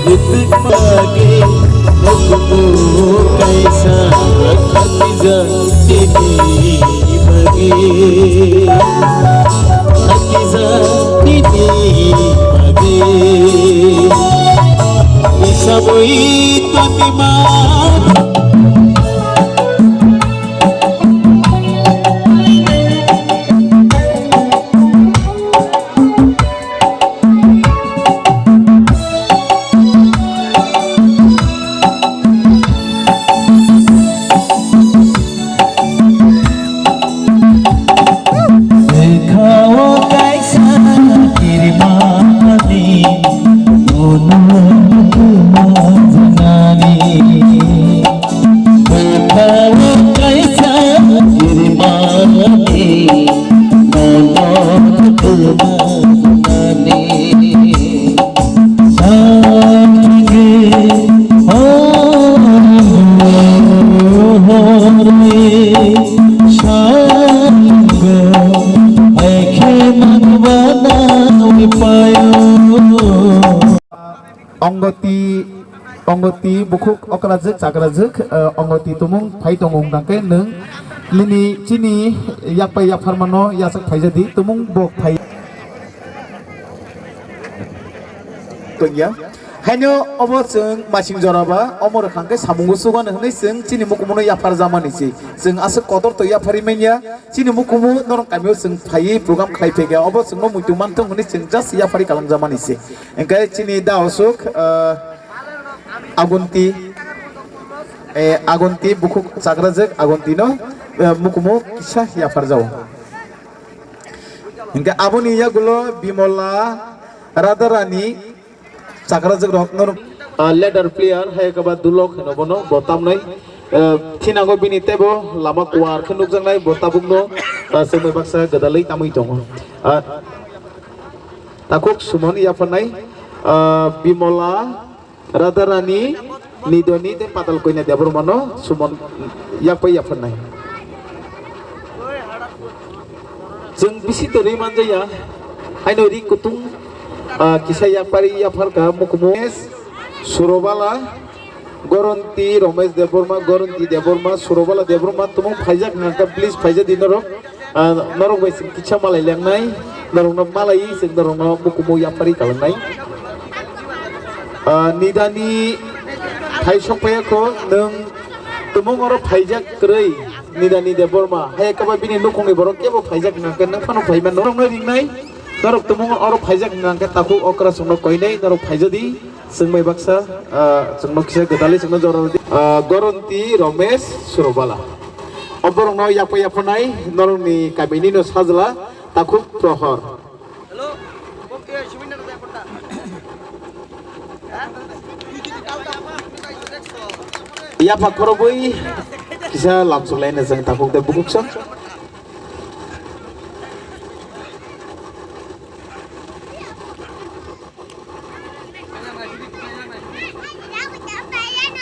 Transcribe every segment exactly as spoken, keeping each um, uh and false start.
Ritik page, nokbo kaisa, khakija tini bage. Khakija tini bage. Isaboi totima. Bwkhao kaisa kirimani, nono buma janani. Bwkhao kaisa kirimani, nono buma janani. Ongoti, ongoti bukhuk okrajwk chakrajwk, eh, ongoti tumung phai tongo wngkha khe nwng nini chini yakpai yapharmano yachak phaijadi tumung bok phai. Tongya. Haino obo chwng masing jora ba omo rwkhang khe samungo chuban hwnwi chwng chini mukumu no yaphar jamani se. Chwng aswk kotor to yaphari manya. Chini mukumu norok kamio chwng phaiwi program khlai phaikha. Obo chwngno muitu manthung hwnwi chwng just yaphari kalang jamani se. Hwnkhe chini da osuk, ah, Agunti, eh, Agunti bukhuk chakrajwk Agunti no, eh, mukumu kisa yaphar jao. Hwnkhe aboni yagulo Bimola Radharani chakrajwk rok norok, ah, leader player hai khe ba Dulok hino bono bo tamnai, ah, thinango bini tebo lama kuar khe nukjaknai bo tabukno, ah, chwngwi baksa gwdalwi tamwi tongo. Ah, takhuk Sumon yapharnai, ah, Bimola Radharani, Nidoni tei Patal Koina Debbarmano Sumon yakpai yapharnai. Chwng bisi torwi manjaya, haino ri kutung, ah, kisa yapari yapharkha mukumu. Surobala, Goronti Romesh Debbarma, Goronti Debbarma, Surobala Debbarma, tumung phaijak hwnkha, please phaijadi norok. Ah, norok bai chwng kisa malai lengnai, norokno malai chwng norokno mukumu yapari kalangnai. Ah, Nidani thai sokphaiyakho, nwng tumung oro phaijak kwrwi, Nidani Debbarma. Hai khe ba bini nukhungni borok kebo phaijak hwnkha khe nwng phano phai mano. Norokno ringnai, norok tumung oro phaijak hwnkha khe takhuk okra chwngno koinai, norok phaijadi. Chwngmai baksa, ah, chwngno kisa gwdalwi chwngno jora rwdi. Ah, Goronti Romesh Surobala. O borokno yapha yaphanai norokni kamini no sajla takhuk Prohor. Yapha khorobwi kisa lamsok laina chwng takhuk de bukuk chwng.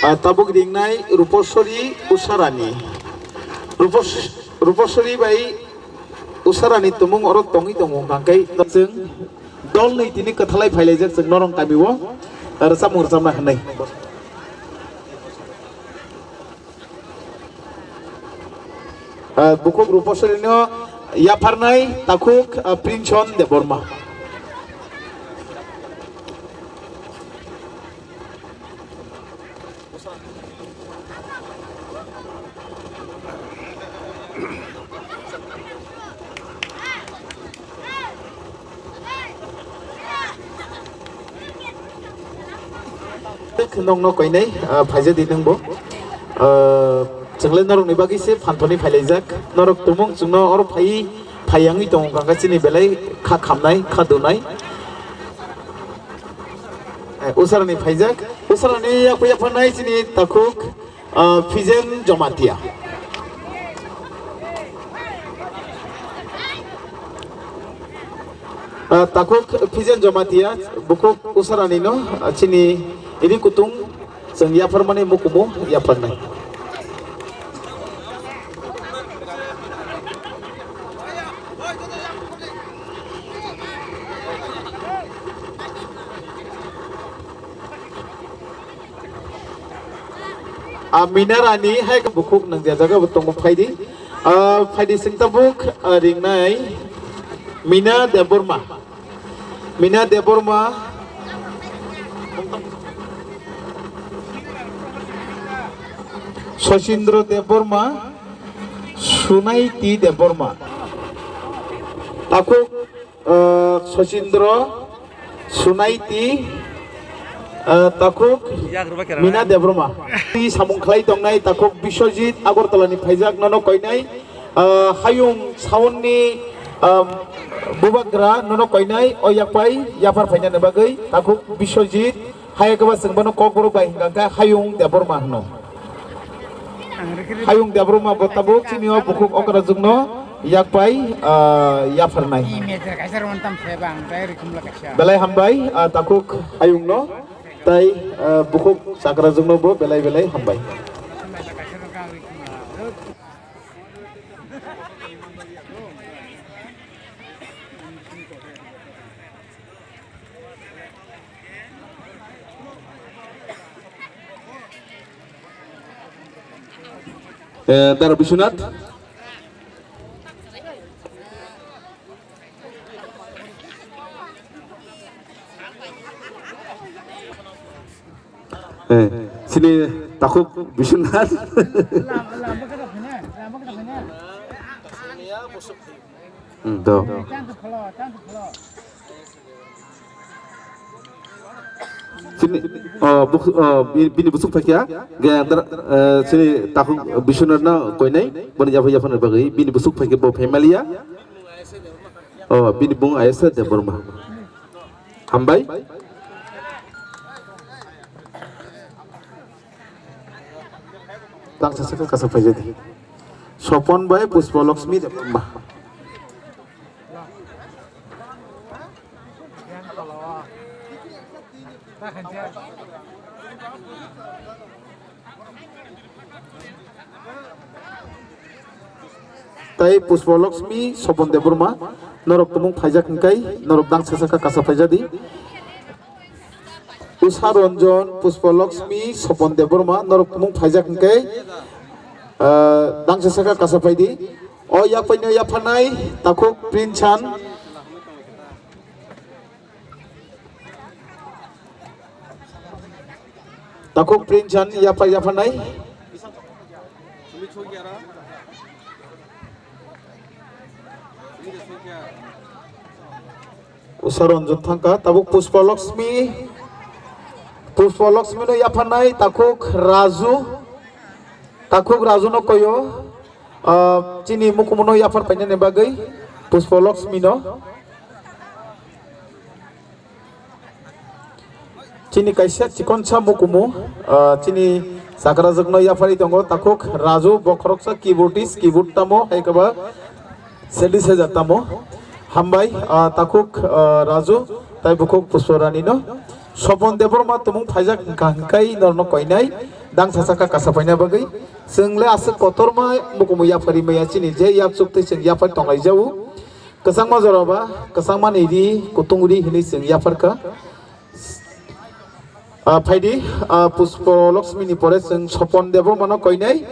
Ah, tabuk ringnai Ruposori Usarani. Rupos-, Ruposori bai Usarani tumung oro tongwi tongo hwnkha khe chwng dolni tini kwthalai phailaijak chwng norong kamio, ah, rwchapmung rwchapna hwnwi. Ah, bukhuk Ruposori no yapharnai takhuk, ah, Princhon Debbarma. Nokno koinai, ah, phaijadi nwngbo. Ah, chwngle norokni bagwi se phanthoni phailaijak. Norok tumung chwngno oro phaiwi, phaiyangwi tongo, hwnkha chini belai kha khamnai, kha dunai. Eh, Usarani phaijak. Usarani yakwi yaphanai chini takhuk. Ah, Fijen Jomatia. Ah, takhuk Fijen Jomatia, bukhuk Usarani no, ah, chini ini kutung chwng yapharmani mukumu yapharnai. Ah, Mina Rani hai khe bukhuk nang je jaga bo tongo phaidi. Ah, phaidi sing tabuk, ah, ringnai Mina Debbarma. Mina Debbarma. Sachindra Debbarma. Sunaiti Debbarma. Takhuk, ah, Sachindra. Sunaiti, eh, takhuk Mina Debbarma. Twi samung khlai tongnai takhuk Biswajit Agartala ni phaijak nono koinai, eh, Hayung Sound ni, eh, bubagra nono koinai o yakpai yaphar phainani bagwi takhuk Biswajit. Hai khe ba chwng bono Kokborok bai hwnkha khe Hayung Debbarma hwno. Hayung Debbarma bo tabuk chini o bukhuk okrajwkno yakpai, ah, yapharnai. Belai hambai, ah, takhuk Hayungno tai, ah, bukhuk chakrajwkno bo belai belai hambai. Eh, Dara Biswanath. Eh, sini takhuk Biswanath. Hmm, to. Sini, oh, buk-, oh, bi-, bini busuk phaikha, ge andar, eh, sini takhuk Biswanath no koinai, boni yapha yapha ni bagwi, bini busuk phaikha bo phaimaliya. Oh, bini bung Ayasa Debbarma. Hambai. Tang sasa kasa phaijadi. Sopon bai Pushpa Lakshmi Debbarma. Tai Pushpa Lakshmi, Sopon Debbarma, norok tumung phaijak hwnkhe, norok dang sasa kha kasa phaijadi. Usha Ranjan, Pushpa Lakshmi, Sopon Debbarma, norok tumung phaijak hwnkhe, ah, dang sasa kha kasa phaidi. O yaphaino yaphanai, takhuk Prince Chan. Takhuk Prince Chan yapha yaphanai. Usha Ranjan thangkha, tabuk Pushpa Lakshmi. Pushpa Lakshmi no yaphanai, takhuk Raju. Takhuk Raju no koyo. Ah, chini mukumu no yaphar painani bagwi Pushpa Lakshmi no. Chini kaisa chikonsa mukumu, ah, chini chakrajwkno yapharwi tongo, takhuk Raju, bo khoroksa keyboardist, keyboard tamo, hai khe ba synthesizer tamo. Hambai, ah, takhuk, ah, Raju, tai bukhuk Pushpa Rani no. Sopon Debbarma tumung phaijak hwnkha hwnkhe norno koinai, dang sasa kha kasa paina bagwi. Chwng le aswk kotorma mukumu yapharwi maya chini je yak chuk twi chwng yaphar tonglai jao. Kwchangma jora ba, kwchangmani ri, kutung ri hinwi chwng yapharkha. Ah, phaidi, ah, Pushpa Lakshmi ni pore chwng Sopon Debbarma no koinai.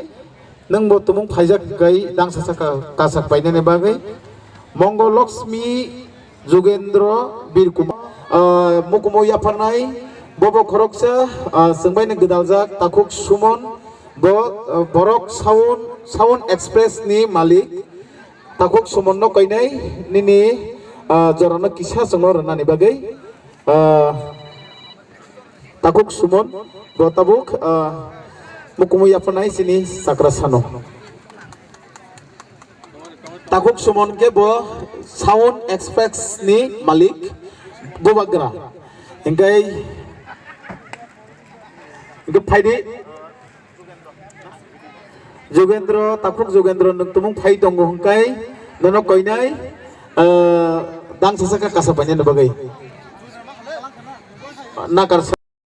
Nwng bo tumung phaijak gai dang sasa ka-, kasak painani bagwi. Mongol Lakshmi Jugendra Birkumar, ah, mukumu yapharnai. Bobo khoroksa, ah, chwng bai no gwdaljak takhuk Suman. Bo, ah, borok Sound, Sound Express ni malik. Takhuk Sumonno koinai nini, ah, jorano kisa chwngno rwnani bagwi, ah, takhuk Sumon bo tabuk, ah, mukumu yaphanai chini chakrasano. Takhuk Sumon khe bo Sound Express ni malik, bubagra. Hingkai, hingke phaidi. Jugendra, takhuk Jugendra, nwng tumung phai tongo hwnkhe, nono koinai, eh, dang sasa kha kasa painani bagwi. Nakar sa-